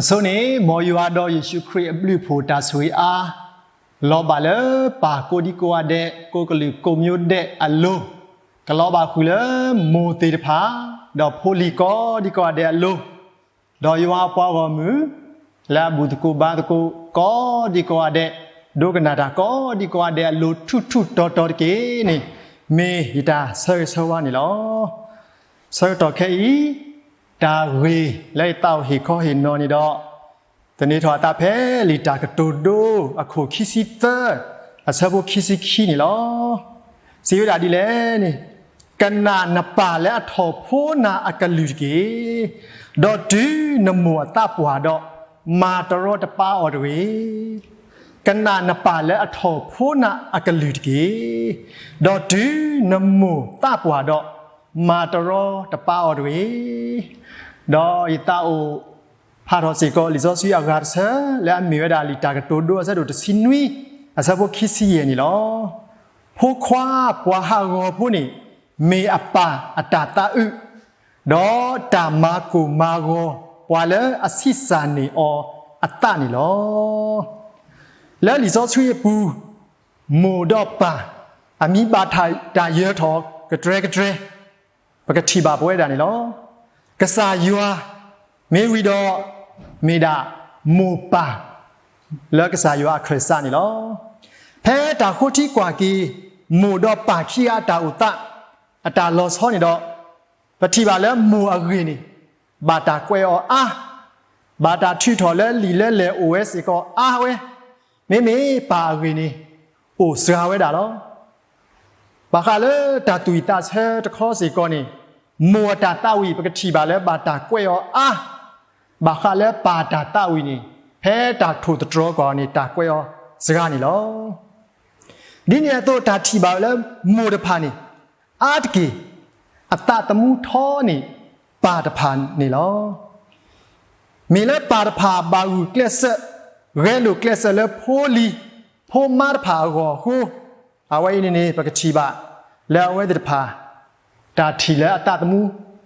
အဆိန့ၣ် မ်ယွၤဒီးယ့ၣ်ၡူးခရံာ်အဘျုးအဖှိၣ်တၢ်ဆိၣ်ဂ့ၤအါ လီၤဘၣ်လၢပၢ်ကိးဒံကိးဂၤဒဲး ကိးကလုာ်ကိးမံၤဒဲးအလိၤ, ကလီၤဘၣ်ဃုာ်လၢမိၢ်သ့ၣ်တဖၣ် ဒီးဖိလံၤကိးဒံကိးဂၤဒဲးအလိၤ, ဒီးယွၤအပှၤဂီၢ်မုၢ် လၢအဘူၣ်သကိးဘါသကိးကိးဒံကိးဂၤဒဲး, ဒိကနၣ်တၢ်ကိးဒံကိးဂၤဒဲးအလိၤ ထူးထူးတီၤတီၤတက့ၢ်န့ၣ် မ့ၢ်ယတၢ်ဆၢဂ့ၤဆၢဝါန့ၣ်လီၤ. ဆၢကတီၢ်ခဲအံၤ တၢ်ဂ့ၢ်လၢယသးအိၣ်ဟ့ၣ်ခီဟ့ၣ်နီၤန့ၣ်ဒီး သန့ၤထီၣ်အသးဖဲလံာ်တၢ်ကတိၤဒိအခိၣ်ခံဆံသၢ အဆၢဖိခံဆံခံန့ၣ်လီၤ. စံးဝဲဒၣ်ဒ်လဲၣ်န့ၣ်, ကနၣ်နပၢ်လၢအထီၣ်ဖိနၤအကလုၢ်တက့ၢ်. ဒီးတုၤနမိၢ်အသးပှၢ်ဒီး မၤတရီတပါအီၤတဂ့ၤ. ကနၣ်နပၢ်လၢအထီၣ်ဖိနၤအကလုၢ်တက့ၢ်. ဒီးတုၤနမိၢ်သးပှၢ်ဒီး မၤတရီတပါအီၤတဂ့ၤ. ဒီးယသးအိၣ် ဖးထီၣ်စ့ၢ်ကီးလံာ်စီဆှံအဂၤတဆၢ လၢအမ့ၢ်ဝဲဒၣ်လံာ်တၢ်ကတိၤဒိအဆၢဒိၣ်တဆံနွံ အဆၢဖိခံဆံယဲၢ်န့ၣ်လီၤ. ဖိခွါပှၤဟးဂီၤဖိန့ၣ် မ့ၢ်အပၢ်အတၢ်သးအုး, ဒီးတၢ်မၤကိၢ်မၤဂီၤပှၤလၢအဆံးစၢ်န့ၢ်အီၤအသးန့ၣ်လီၤ. လၢလံာ်စီဆှံအပူၤ မိၢ်ဒီးပၢ် အမံၤဘၣ်တၢ်ယၢၤထီၣ်ကတြဲကတြဲ ပကထံၣ်ဘၣ်ပဝဲဒၣ်န့ၣ်လီၤ. ကစၢ်ယွၤ မ့ၢ်ဝံၤဒီး မ့ၢ်ဒၣ်မိၢ်ပၢ် လၢကစၢ်ယွၤအခၢၣ်စးန့ၣ်လီၤ. ဖဲတၢ်ဃိထံကွၢ်က့ၤ မိၢ်ဒီးပၢ်ခံဂၤအတၢ်အိၣ်သး အတၢ်လီၤဆီန့ၣ်ဒီး ပထံၣ်ဘၣ်လၢမိၢ်အဂ့ၢ်န့ၣ် ဘၣ်တၢ်ကွဲးအီၤအါ, ဘၣ်တၢ်ထုးထီၣ်လၢလံာ်လၢလဲၢ်အိၣ်ဝဲစ့ၢ်ကီးအါဝဲ, မ့မ့ၢ်ပၢ်အဂ့ၢ်န့ၣ် အိၣ်စှၤဝဲဒၣ်လီၤ. ဘၣ်ဃးလၢတၢ်သူၣ်ဝံၣ်သးဆၢတခီစ့ၢ်ကီးန့ၣ် မိၢ်အတၢ်သးဝံၣ် ပကထံၣ်ဘၣ်လၢဘၣ်တၢ်ကွဲးအီၤအါ, ဘၣ်ဃးလၢပၢ်တၢ်သးဝံၣ်န့ၣ် ဖဲတၢ်ထိၣ်သတြီၤကွၢ်အီၤန့ၣ် တၢ်ကွဲးအီၤစှၤန့ၣ်လီၤ. ဒ်န့ၣ်အသိး တၢ်ထံၣ်ဘၣ်ဝဲလၢမိၢ်တဖၣ်န့ၣ် အါတက့ၢ် အသးသမူထီန့ၢ်ပၢ်တဖၣ်န့ၣ်လီၤ. မ့ၢ်လၢပၢ်တဖၣ်ဘၣ်ဂုာ်ကျဲးစၢး ဂဲၤလိာ်ကျဲးစၢးလၢဖိလံၤ ဖိမါတဖၣ်အဂီၢ်အဃိ, အဝဲအံၤန့ၣ်န့ၣ် ပကထံၣ်ဘၣ်လၢအဝဲသ့ၣ်တဖၣ် တၢ်ထံၣ်လၢအသးသမူ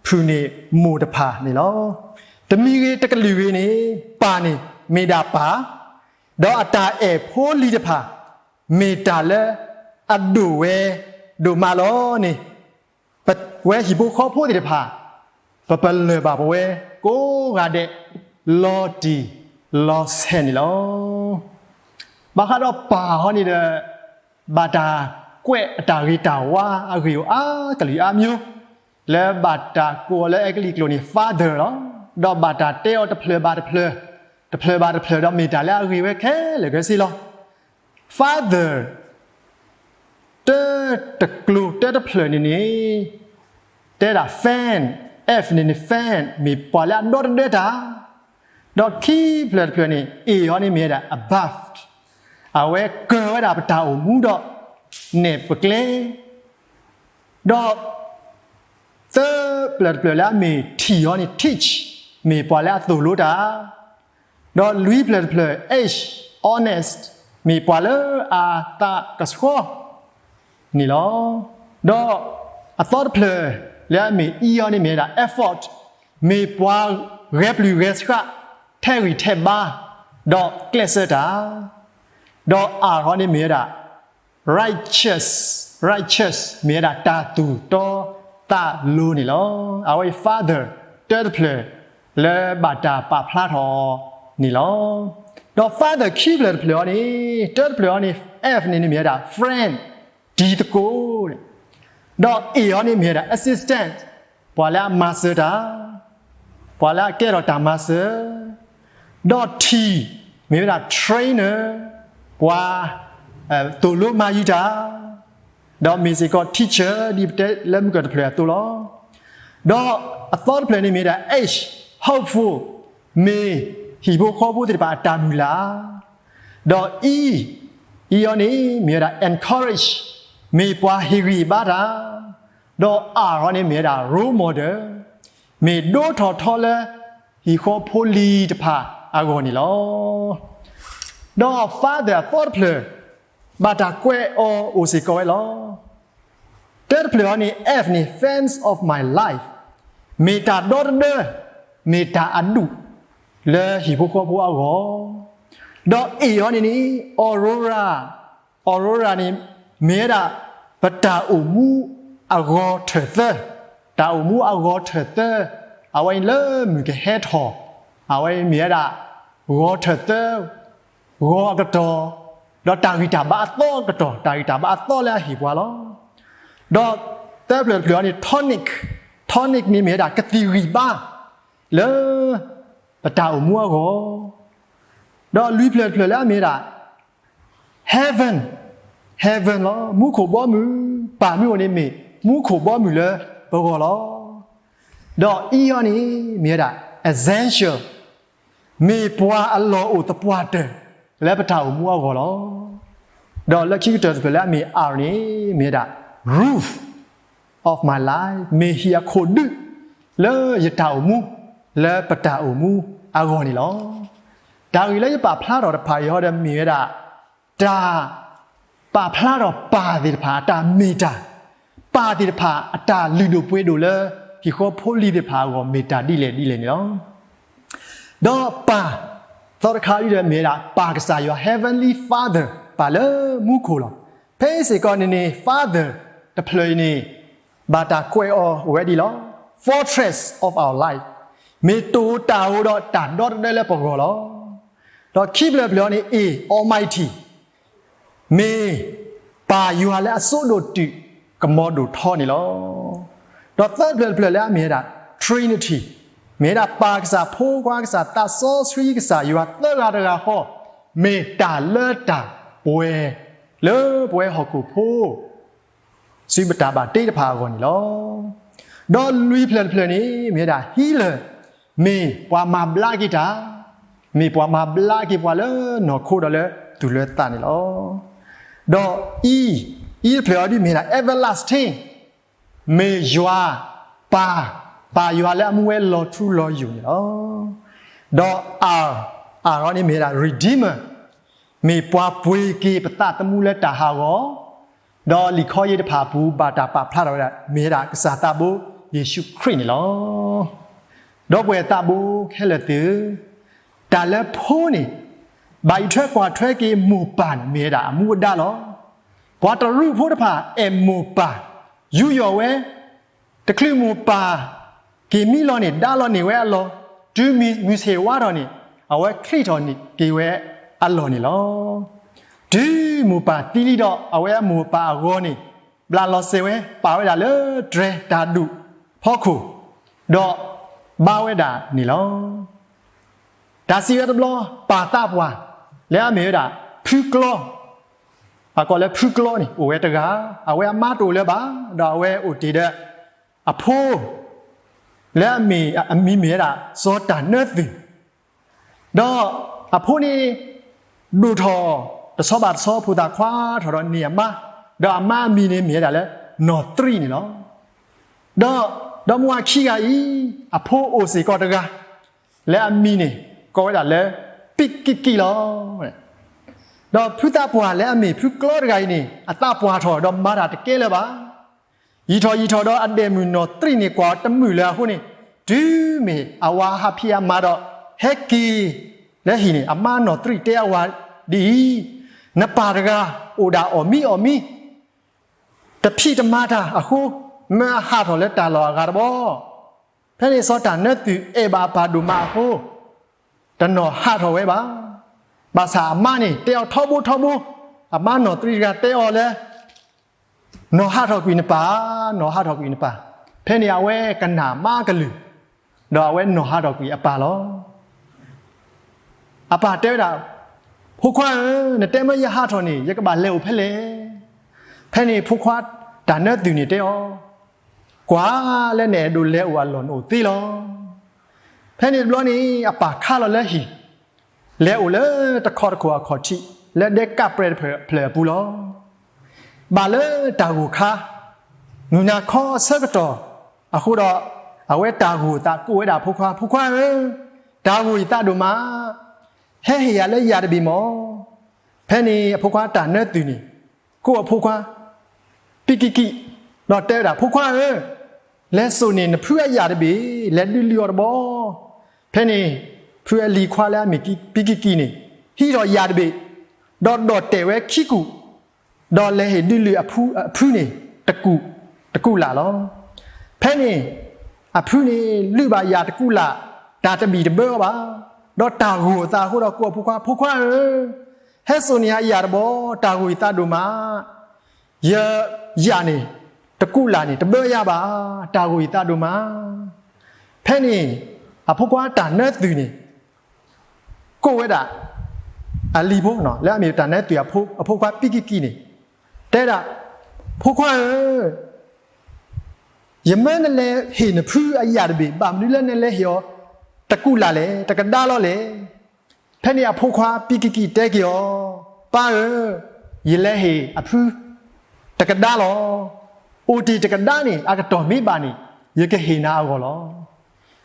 ဖုၣ်န့ၢ်မိၢ်တဖၣ်န့ၣ်လီၤ. တမံၤဂ့ၤတကလုာ်ဂ့ၤန့ၣ် ပၢ်န့ၣ်မ့ၢ်ဒၣ်ပၢ်, ဒီးအတၢ်အဲၣ်ဖိလံၤတဖၣ် မ့ၢ်တၢ်လၢအဒိၣ်ဝဲဒိၣ်မးလီၤန့ၣ် ပဝဲဟံၣ်ဖိဃီဖိသ့ၣ်တဖၣ် ပပလၢၢ်ဘၣ်ပဝဲကိးဂၤဒဲး လီၤတံၢ်လီၤဆဲးန့ၣ်လီၤ. ဘၣ်ဃးဒီးပၢ်ဟီန့ၣ်ဒီး ဘၣ်တၢ်ကွဲးအတၢ်ဂ့ၤတၢ်ဝါအဂ့ၢ်အိၣ်အါကလုာ်အါမျိုး လၢဘၣ်တၢ်ကိးအီၤလၢအဲကလံးကျိာ်န့ၣ် father လီၤ. ဒီးဘၣ်တၢ်တဲအီၤတဖျၢၣ်ဘၣ်တဖျၢၣ်, တဖျၢၣ်ဘၣ်တဖျၢၣ်ဒီးမ့ၢ်တၢ်လၢအဂ့ၤဝဲခဲလၢာ်ခဲဆ့လီၤ. Father တၢတကျိၤတၢတဖျၢၣ်န့ၣ်န့ၣ် တဲဒၣ် fan, F န့ၣ်န့ၣ် fan မ့ၢ်ပှၤလၢအဒီတဒၢတၢ်, ဒီးခံဖျၢၣ်တဖျၢၣ်န့ၣ် A ဟီန့ၣ်မ့ၢ်ဝဲဒၣ် above, အဝဲကၢၤဝဲဒၣ်ပတၢ်အိၣ်မူဒီး နဲၣ်ပကျဲ ဒီး သၢဖျၢၣ်တဖျၢၣ်လၢအမ့ၢ် T ဟီန့ၣ် teach မ့ၢ်ပှၤလၢအသိၣ်လိတၢ်, ဒီးလွံၢ်ဖျၢၣ်တဖျၢၣ် H, honest မ့ၢ်ပှၤလၢအသးကဆှီန့ၣ်လီၤ. ဒီးအသီတဖျၢၣ်လၢအမ့ၢ် E ဟီန့ၣ်မ့ၢ်ဝဲဒၣ် effort မ့ၢ်ပှၤဂဲၤပျုၢ်ဂဲၤဆှး ထဲးဂံၢ်ထဲးဘါ ဒီးကျဲးစၢးတၢ်, ဒီး R ဟီန့ၣ်မ့ၢ်ဝဲဒၣ် righteous, righteous မ့ၢ်ဝဲဒၣ်တၢ်သူၣ်တီသးလိၤန့ၣ်လီၤ. အဝဲအံၤ father တၢတဖျၢၣ်လၢဘၣ်တၢ်ပာ်ဖျါထီၣ်န့ၣ်လီၤ. ဒီး father ခံဖျၢၣ်တဖျၢၣ်အီၤန့ၣ် တၢတဖျၢၣ်အီၤန့ၣ် F န့ၣ်န့ၣ်မ့ၢ်ဝဲဒၣ် friend တံၤသကိး, ဒီး A အီၤန့ၣ်မ့ၢ်ဝဲဒၣ် assistant ပှၤလၢအမၤစၢၤတၢ် ပှၤလၢအကဲထီၣ်တၢ်မၤစၢၤ, ဒီး T မ့ၢ်ဝဲဒၣ် trainer ပှၤ သိၣ်လိမၤယုၤတၢ်, ဒီးမ့ၢ်စ့ၢ်ကီး teacher ဒ်ပတဲလၢမုၢ်ကၢၢ်တဖျၢၣ်အသိးလီၤ. ဒီးအသီတဖျၢၣ်န့ၣ်မ့ၢ်ဝဲဒၣ် H, hopeful မ့ၢ်ဟံၣ်ဖိဃီဖိသ့ၣ်တဖၣ်အတၢ်မုၢ်လၢ်, ဒီး E, E အီၤန့ၣ်မ့ၢ်ဝဲဒၣ် encourage မ့ၢ်ပှၤဟ့ၣ်ဂံၢ်ဘါတၢ်, ဒီး R အီၤန့ၣ်မ့ၢ်ဝဲဒၣ် role model မ့ၢ်ဒိၣ်ထီၣ်ထီလၢဟံၣ်ဃီဖိလံၤတဖၣ်အဂီၢ်န့ၣ်လီၤ. ဒီး father အသီတဖျၢၣ် ဘၣ်တၢ်ကွဲးအီၤအိၣ်စ့ၢ်ကီးဝဲလီၤ. တၢတဖျၢၣ်အီၤန့ၣ် F န့ၣ် fans of my life မ့ၢ်တၢ်ဒီတဒၢ မ့ၢ်တၢ်အဒူၣ် လၢဟံၣ်ဖိဃီဖိအဂီၢ်, ဒီး A အီၤန့ၣ်န့ၣ် Aurora, Aurora န့ၣ် မ့ၢ်ဝဲဒၣ် ပတၢ်အိၣ်မူအဂီၤထၢၣ်သၢ, တၢ်အိၣ်မူအဂီၤထၢၣ်သၢ, အဝဲအံၤလၢမုၢ်ကဟဲထီၣ်, အဝဲအံၤမ့ၢ်ဝဲဒၣ် ဂီၤထၢၣ်သၢ, ဂီၤအကတီၢ်, ဒီးတၢ်ဂံၢ်တၢ်ဘါအသီအကတီၢ်, တၢ်ဂံၢ်တၢ်ဘါအသီလၢအဟ့ၣ်ပှၤလီၤ. ဒီးသၢဖျၢၣ်တဖျၢၣ်အီၤန့ၣ် tonic, tonic န့ၣ်မ့ၢ်ဝဲဒၣ်ကသံၣ်ဂံၢ်ဘါ လၢ ပတၢ်အိၣ်မူအဂီၢ်, ဒီးလွံၢ်ဖျၢၣ်တဖျၢၣ်လၢအမ့ၢ်ဝဲဒၣ် heaven, heaven လီၤ. မူခိၣ်ဘီမုၢ်, ပၢ်မုၢ်အိၣ်န့ၣ်မ့ၢ် မူခိၣ်ဘီမုၢ်လၢပဂီၢ်လီၤ. ဒီး E အီၤန့ၣ် မ့ၢ်ဝဲဒၣ် essential, မ့ၢ်ပှၤအလီၢ်အိၣ်သပှၢ်တၢၢ်လၢပတၢ်အိၣ်မူအဂီၢ်လီၤ. ဒီးလၢခံကတၢၢ်တဖျၢၣ်လၢအမ့ၢ် R န့ၣ် မ့ၢ်ဝဲဒၣ် roof of my life, မ့ၢ်ဟံၣ်အခိၣ်ဒု လၢယတၢ်အိၣ်မူ, လၢပတၢ်အိၣ်မူအဂီၢ်န့ၣ်လီၤ. တၢ်ဂ့ၢ်လၢယပာ်ဖျါထီၣ်တဖၣ်အံၤဟီဒီးမ့ၢ်ဝဲဒၣ် တၢ်ပာ်ဖျါထီၣ်ပၢ်သ့ၣ်တဖၣ်အတၢ်မ့ၢ်တၢ်, ပၢ်သ့ၣ်တဖၣ်အတၢ်လုၢ်ဒိၣ်ပှ့ၤဒိၣ်လၢ ဟံၣ်ဃီဖိလံၤသ့ၣ်တဖၣ်အဂီၢ်မ့ၢ်တၢ်ဒ်လဲၣ်ဒ်လဲၣ်န့ၣ်လီၤ. ဒီးပၢ် သီတခါအံၤဒီးမ့ၢ်ဝဲဒၣ် ပၢ်ကစၢ်ယွၤ Heavenly Father, ပၢ်လၢမူခိၣ်လီၤ. ဖဲအံၤစ့ၢ်ကီးန့ၣ်န့ၣ် Father တဖျၢၣ်အံၤန့ၣ် ဘၣ်တၢ်ကွဲးအီၤအိၣ်ဝဲဒ်လီၤ. Fortress of our life, မ့ၢ်တိာ်တၢ်အိၣ်ဒီးတၢ်ဒီတဒၢလၢပဂီၢ်လီၤ. ဒီးခံဖျၢၣ်တဖျၢၣ်အံၤန့ၣ် A, Almighty, မ့ၢ်ပၢ်ယွၤလၢအစိဒိၣ်တုာ်ကမီၤဒိၣ်ထီန့ၣ်လီၤ. ဒီးသၢဖျၢၣ်တဖျၢၣ်လၢအမ့ၢ်ဝဲဒၣ် Trinity, မ့ၢ်ဝဲဒၣ်ပၢ်ကစၢ်ဖိခွါကစၢ်သးစီဆှံကစၢ်ယွၤသၢဂၤတဂၤဃီ, မ့ၢ်တၢ်လၢတၢ်ပှဲၤ လၢပဝဲဟီၣ်ခိၣ်ဖိ စုပတၢ်ဘၣ်တ့တဖၣ်အဂီၢ်န့ၣ်လီၤ. ဒီးလွံၢ်ဖျၢၣ်တဖျၢၣ်န့ၣ် မ့ၢ်ဝဲဒၣ် healer, မ့ၢ်ပှၤမၤဘျါက့ၤတၢ်, မ့ၢ်ပှၤမၤဘျါက့ၤပှၤလၢနီၢ်ခိဒီးလၢသူၣ်လၢသးန့ၣ်လီၤ. ဒီး E, E တဖျၢၣ်အံၤဒ်မ့ၢ်ဝဲဒၣ် everlasting, မ့ၢ်ယွၤပၢ်, ပၢ်ယွၤလၢအမူဝဲလီၤထူလီၤယိာ်န့ၣ်လီၤ. ဒီး R, R အံၤန့ၣ်မ့ၢ်ဝဲဒၣ် redeemer, မ့ၢ်ပှၤပှ့ၤက့ၤပသးသမူလၢတၢ်ဟးဂီၤ, ဒီးလံာ်ခီယ့ၣ်တဖၣ်အပူၤ ဘၣ်တၢ်ပာ်ဖျါထီၣ်ဝဲဒၣ် မ့ၢ်ဝဲဒၣ်ကစၢ်သးဘိယ့ၣ်ၡူးခရံာ်န့ၣ်လီၤ. ဒီပုၢ်ဝဲၢ်သးဘိခဲလၢာ်သ့ၣ်ဧၢ, တၢ်လၢဖိန့ၣ် ဘၣ်အံးထွဲကွၢ်ထွဲက့ၤမိၢ်ပၢ်န့ၣ် မ့ၢ်ဝဲဒၣ်အမူအဒါလီၤ. ပှၤတရူးဖိတဖၣ်အဲၣ်မိၢ်ပၢ်, ယူးယီၣ်ဝဲ, တချုးမိၢ်ပၢ်က့ၤမံလီၤန့ၣ် ဒါလီၤန့ၢ်ဝဲအလီၢ်, တုၤမုၢ်ဆ့ၣ်ဝါထီၣ်န့ၣ် အဝဲချံးထီၣ်န့ၢ်က့ၤဝဲအလီၢ်န့ၣ်လီၤ. တုၤမိၢ်ပၢ်သံလံဒီး အဝဲအမိၢ်အပၢ်အဂီၤန့ၣ် ဘျးလီၤစဲၤဝဲ ပာ်ဝဲဒၣ်လၢတြဲၤတၢ်ဒူၣ်ဖီခိၣ်, ဒီးဘါဝဲဒၣ်န့ၣ်လီၤ. တၢ်စံးဝဲတဘျီ ပၢ်သးပှၢ် လၢအမ့ၢ်ဝဲဒၣ် ဖုကျီ, အကိးလၢဖုကျီန့ၣ် အိၣ်ဝဲတဂၤ, အဝဲအမါတအိၣ်လၢၤဘၣ်, ဒီးအဝဲအိၣ်တ့ၢ်ဒီး အဖိ လၢအမံၤမ့ၢ်ဝဲဒၣ် စီၤတၢ်နၢသုၣ်, ဒီးအဖိန့ၣ် ဒိၣ်ထီၣ်တဆီဘၣ်တဆီ ဖိသၣ်ခွါထီၣ်ဒီးန့ၢ်အမါ, ဒီးအမါအမံၤန့ၣ်မ့ၢ်ဝဲဒၣ်လၢ နီၢ်သရံၣ်န့ၣ်လီၤ. ဒီး ဒီမိၢ်အခံဂၤအံၤ အဖိအိၣ်စ့ၢ်ကီးတဂၤ လၢအမံၤန့ၣ် ကိးဝဲဒၣ်လၢ ပံးကံးကံးလီၤ. ဒီးဖုသးပှၢ်လၢအမ့ၢ်ဖုကျီတဂၤအံၤန့ၣ် အသးပှၢ်ထီၣ်ဒီးမၤတၢ်တကဲလၢၤဘၣ်. ယံာ်ထီၣ်ယံာ်ထီၣ်ဒီးအဒဲၣ်မုၣ်နီၢ်သရံၣ်န့ၣ် ကွၢ်တမုာ်လၢၤအဃိန့ၣ်, တုၤမ့ၢ်အဝၤဟးဖံးအမၤဒီး ဟဲက့ၤလၢဟံၣ်န့ၣ် အမါနီၢ်သရံၣ်တဲအဝၤဒ်အံၤ, နပၢ်တဂၤအိၣ်ဒၣ်အီၣ်မံအီၣ်မံ တဖံးတမၤတၢ်အဃိ, မၢအဟးထီၣ်လၢတၢ်လီၢ်အဂၤတဘျီ. ဖဲန့ၣ်စီၤတၢ်နၢသုၣ်အဲၣ်ဘၣ်အပၢ်ဒိၣ်မးအဃိ, တနီၢ်ဟးထီၣ်ဝဲဘၣ်. ဘၣ်ဆၣ်အမါန့ၣ် တဲအီၤထီဘိထီဘိ, အမါနီၢ်သရံၣ်တဂၤတဲအီၤလၢ နီၢ်ဟးထီၣ်ကွံာ်နပၢ်, နီၢ်ဟးထီၣ်ကွံာ်နပၢ်. ဖဲန့ၣ်အဝဲကနၣ်မါကလုၢ်, ဒီးအဝဲနီၢ်ဟးထီၣ်ကွံာ်အပၢ်လီၤ. အပၢ်တဲဝဲဒၣ်, ဖိခွါဧၢ, နတဲမ့ၢ်ယဟးထီၣ်န့ၣ် ယကဘၣ်လဲၤအိၣ်ဖဲလဲၣ်. ဖဲန့ၣ်ဖိခွါတၢ်နၢသုၣ်န့ၣ်တဲအီၤ, ကွၢ်လၢနအဲၣ်ဒိးလဲၤအိၣ်အလီၢ်နအိၣ်သ့လီၤ. ဖဲန့ၣ်တဘျီန့ၣ် အပၢ်ခါလီၤလၢဟံၣ်, လဲၤအိၣ်လၢတခီတခိၣ်အခီၣ်ထံး လၢဒဲကးပြဲးတဖျၢၣ်အပူၤလီၤ. ဘၣ်လၢတၢ်ဂိၢ်ခါ, မုၢ်နၤခီအဆၢကတီၢ်အဃိဒီး, အဝဲတၢ်ဂိၢ်အသးကိးဝဲဒၣ်အဖိခွါ, ဖိခွါဧၢ, တၢ်ဂိၢ်ယသးဒိၣ်မး, ဟဲဟ့ၣ်ယၤလၢယၤတဘ့ၣ်မၢ်. ဖဲန့ၣ်အဖိခွါတၢ်နၢသုၣ်န့ၣ် ကိးအဖိခွါ ပံးကံးကံး, ဒီးတဲဝဲဒၣ်, ဖိခွါဧၢ, လဲၤစိာ်န့ၢ်နဖုအယၣ်တဘ့ၣ်, လဲၤဒုးလုၢ်အီၤတဘျီ. ဖဲန့ၣ် ဖုအလံၤခွါလၢအမ့ၢ်ပံကံကံၢ်န့ၣ် ဟံးထီၣ်ယၣ်တဘ့ၣ်, ဒီးဒိးတဲာ်ဝဲခံကူာ်, ဒီးလဲၤဟ့ၣ်ဒုးလုာ်အဖုန့ၣ် တကူာ်, တကူာ်လၢ်လီၤ. ဖဲန့ၣ် အဖုန့ၣ်လုၢ်ဘၣ်ယၣ်တကူာ်လၢ် တၢ်တဘံၣ်တဘၢအီၤဘၣ်, ဒီးတၢ်ဂိၢ်အသးအဃိဒီးကိးအဖိခွါ, ဖိခွါဧၢ, ဟဲစိာ်န့ၢ်ယၤယၣ်တဘီ, တၢ်ဂိၢ်ယသးဒိၣ်မး, ယ ယၣ်န့ၣ် တကူာ်လၢ်န့ၣ် တဘၢယၤဘၣ်, တၢ်ဂိၢ်ယသးဒိၣ်မး. ဖဲန့ၣ် အဖိခွါတၢ်နၢသုးန့ၣ် ကိးဝဲဒၣ် အလံၤဖိ လၢအမ့ၢ်တၢ်နၢသုးအဖိခွါပံကံကံၢ်န့ၣ် တဲဒၣ်, ဖိခွါဧၢ, ယမၢနလဲၤဟ့ၣ်နဖုအယၣ်တဘ့ၣ် ဘၣ်မနုၤလၢနလဲၤဟ့ၣ်အီၤ တကူာ်လၢ်လဲၣ်, တကဒါလီၤလဲၣ်. ဖဲန့ၣ်အဖိခွါပံကံကံၢ်တဲက့ၤအီၤ, ပၢ်ဧၢ, ယလဲၤဟ့ၣ်အဖု တကဒါလီၤ. အိၣ်တ့ၢ်တကဒါန့ၣ် အကတီၢ်မ့ၢ်ဘၣ်န့ၣ် ယကဟ့ၣ်နၤအဂီၢ်လီၤ.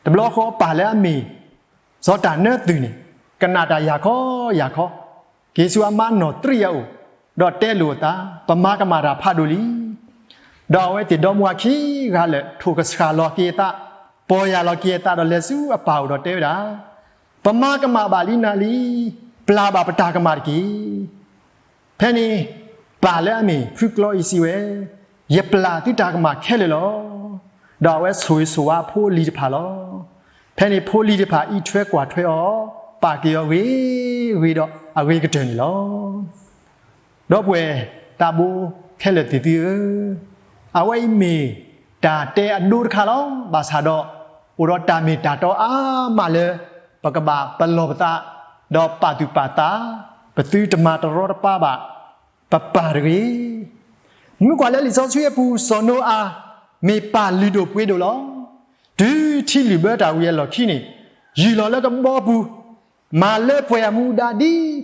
တဘျီဃီပၢ်လၢအမ့ၢ် စီၤတၢ်နၢသုးန့ၣ် ကနၣ်တၢ်ယၢ်ခီယၢ်ခီ, က့ၤဆူအမါနီၢ်တရံးအအိၣ်, ဒီးတဲလိာ်အသး, ပမၤကမၣ်တၢ်ဖးဒိၣ်လံ. ဒီးအဝဲသ့ၣ်ဒီမါဝၤခံဂၤလၢာ် ထိၣ်ကဆှၣ်လီၤက့ၤအသး, ပီၢ်ယၢ်လီၤက့ၤအသးဒီးလဲၤဆူအပၢ်အိၣ်ဒီးတဲဝဲဒၣ်, ပမၤကမၣ်ဘၣ်လံနၤလံ, ပျၢ်ဘၣ်ပတၢ်ကမၣ်တက့ၢ်. ဖဲန့ၣ် ပၢ်လၢအမ့ၢ်ဖုကျီအံၤစံးဝဲ, ယပျၢ်သုတၢ်ကမၣ်ခဲလၢာ်လီၤ. ဒီးအဝဲဆိၣ်ဂ့ၤဆိၣ်ဝါဖိလံၤတဖၣ်လီၤ. ဖဲန့ၣ်ဖိလံၤတဖၣ်အံးထွဲကွၢ်ထွဲအီၤ, ပာ်က့ၤအီၤဂ့ၤဂ့ၤဒီးအဂ့ၤကတၢၢ်န့ၣ်လီၤ. ဒီပုၢ်ဝဲၢ်သးဘိခဲလၢာ်သ့ၣ်သုဧၢ, အဝဲအံၤမ့ၢ်တၢ်တဲအဒိတခါလီၤ. ဘၣ်ဆၣ်ဒီး အိၣ်ဒီးတၢ်မ့ၢ်တၢ်တီအါမးလၢ ပကဘၣ်ပလီၢ်ပသး, ဒီးပာ်သူၣ်ပာ်သး, ပသုတမၤတရီတပါဘၣ်, ပပၢ်တဂ့ၤ. မ့ၢ်ကွၢ်လၢလံာ်စီဆှံအပူၤ စီၤနိအၤ မ့ၢ်ပၢ်လုၢ်ဒိၣ်ပှ့ၤဒိၣ်လီၤ. တုၤထံလုၢ်ဘၢတၢ်ဝံၤအလီၢ်ခံန့ၣ် ယုၢ်လီၤလၢကဘီပူၤ, မၤလၢပှဲၤအမူဒါဒ်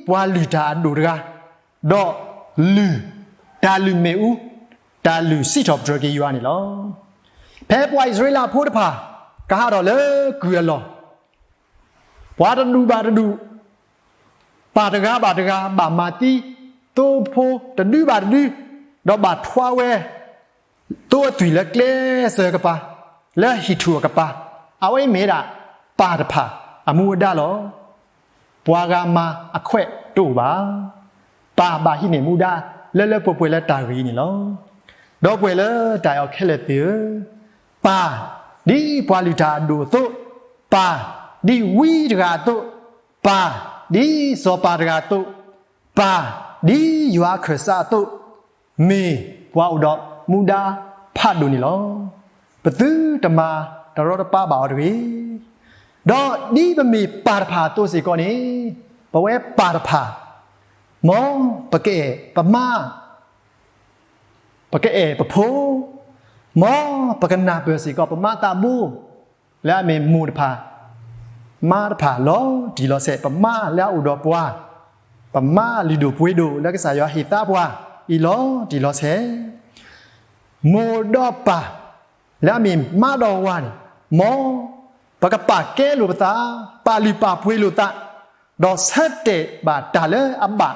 ပှၤလုၢ်တၢ်အဒိၣ်တဂၤ, ဒီးလုၢ်, တၢ်လုၢ်မ့ၣ်အူ, တၢ်လုၢ်စံးထီၣ်ပတြၢၤက့ၤယွၤန့ၣ်လီၤ. ဖဲပှၤအံၣ်စရ့လးဖိတဖၣ် ကဟးထီၣ်လၢကုၢ်အလီၢ်, ပှၤတဒူၣ်ဘၣ်တဒူၣ်, ပၢ်တဂၤဘၣ်တဂၤ ဘၣ်မၤသံ သိဖိတဒုဘၣ်တဒု, ဒီးဘၣ်ထွါဝဲ သိအသွံၣ်လၢကျဲစၢၤကပၤ, လၢဟံၣ်ထူၣ်အကပၤ, အဝဲအံၤမ့ၢ်ဒၣ်ပၢ်တဖၣ်အမူအဒါလီၤ. ပှၤဂၤမၤအခွဲးတအိၣ်ဘၣ်. ပၢ်ဘၣ်ဟံးန့ၢ်မူဒါလၢလၢပှဲၤပှဲၤလၢတၢ်ဂ့ၤန့ၣ်လီၤ. ဒီပုၢ်ဝဲၢ်လၢတၢ်အဲၣ်အီၤခဲလၢာ်သ့ၣ်ဧၢ, ပၢ်ဒ်ပှၤလုၢ်တၢ်အဒိၣ်အသိး, ပၢ်ဒ်ဝံတဂၤအသိး, ပၢ်ဒ်စီၤပၤတဂၤအသိး, ပၢ်ဒ်ယွၤအခၢၣ်စးအသိး, မ့ၢ်ပှၤအိၣ်ဒီးမူဒါဖးဒိၣ်န့ၣ်လီၤ. ပသုတမၤတရီတပါဘၣ်အီၤတဂ့ၤ. ဒီးဒ်ပမ့ၢ်ပၢ်တဖၣ်အသိးစ့ၢ်ကီးန့ၣ်, ပဝဲပၢ်တဖၣ်, မ်ပကအဲၣ်ပမါ, ပကအဲၣ်ပဖိ, မ်ပကနၢ်ပၢၢ်စ့ၢ်ကီးပမါသးဘိ လၢအမ့ၢ်မိၢ်တဖၣ်, မါတဖၣ်လီၤတံၢ်လီၤဆဲး, ပမါလၢအအိၣ်ဒီးပှၤ, ပမါလုၢ်ဒိၣ်ပှ့ၤဒိၣ်လၢကစၢ်ယွၤဟ့ၣ်သါပှၤအံၤလီၤတံၢ်လီၤဆဲး, မိၢ်ဒီးပၢ်လၢအမ့ၢ်မါဒီးဝၤန့ၣ်, မ်ပကပာ်ကဲလိာ်ပသး, ပာ်လုၢ်ပာ်ပှ့ၤလိာ်သး, ဒီးဆၢတဲာ်ဘၣ်တၢ်လၢအဘၣ်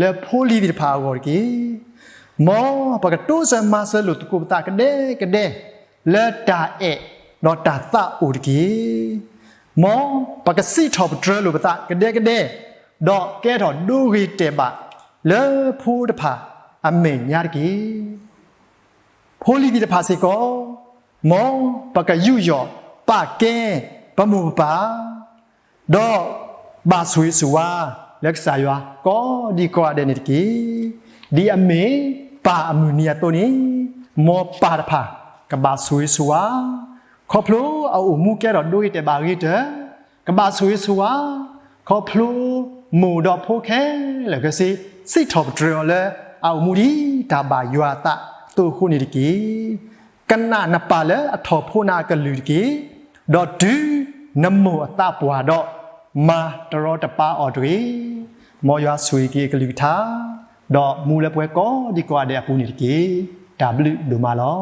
လၢဖိလံၤသ့ၣ်တဖၣ်အဂီၢ်တက့ၢ်. မ်ပကတိစၢၤမၤစၢၤလိာ်သကိးပသးကဒဲကဒဲ လၢတၢ်အဲၣ်ဒီးတၢ်သးအိၣ်တက့ၢ်. မ်ပကစံးထီၣ်ပတြၢၤလိာ်ပသးကဒဲကဒဲ, ဒီးကဲထီၣ်ဒိဂ့ၤတဲာ်ဘၣ်လၢဖိတဖၣ်အမဲာ်ညါတက့ၢ်. ဖိလံၤသ့ၣ်တဖၣ်စ့ၢ်ကီး, မ်ပကယူးယီၣ်ပာ်ကဲပမိၢ်ပပၢ်, ဒီးဘၣ်ဆိၣ်ဂ့ၤဆိၣ်ဝါလၢကစၢ်ယွၤကိးဒံကိးဂၤဒဲးန့ၣ်တက့ၢ်. ဒ်အမ့ၢ်ပၢ်အမုၢ်နံၤအသိးန့ၣ်, မ်ပၢ်တဖၣ်ကဘၣ်ဆိၣ်ဂ့ၤဆိၣ်ဝါ, ခီဖျိအအိၣ်မူကဲထီၣ်ဒိဂ့ၤတဲာ်ဘၣ်အဂ့ၤကတၢၢ်, ကဘၣ်ဆိၣ်ဂ့ၤဆိၣ်ဝါ, ခီဖျိမိၢ်ဒီးဖိခဲလၢာ်ခဲဆ့ စံးထီၣ်ပတြၢၤအီၤလၢအအိၣ်မူဒ်တၢ်ဘၣ်ယွၤအသးအသိးအဃိန့ၣ်တက့ၢ်. ကနၣ်နပၢ်လၢအထီၣ်ဖိနၤအကလုၢ်တက့ၢ်. ဒီးတုၤနမိၢ်အသးပှၢ်ဒီး, မၤတရီတပါအီၤတဂ့ၤ. မ်ယွၤဆိၣ်ဂ့ၤက့ၤအကလုၢ်ကထါ, ဒီးမူလၢပှဲၤကိးဒံကိးဂၤဒဲးအပူၤန့ၣ်တက့ၢ်. တၢ်ဘျုးဒိၣ်မးလီၤ.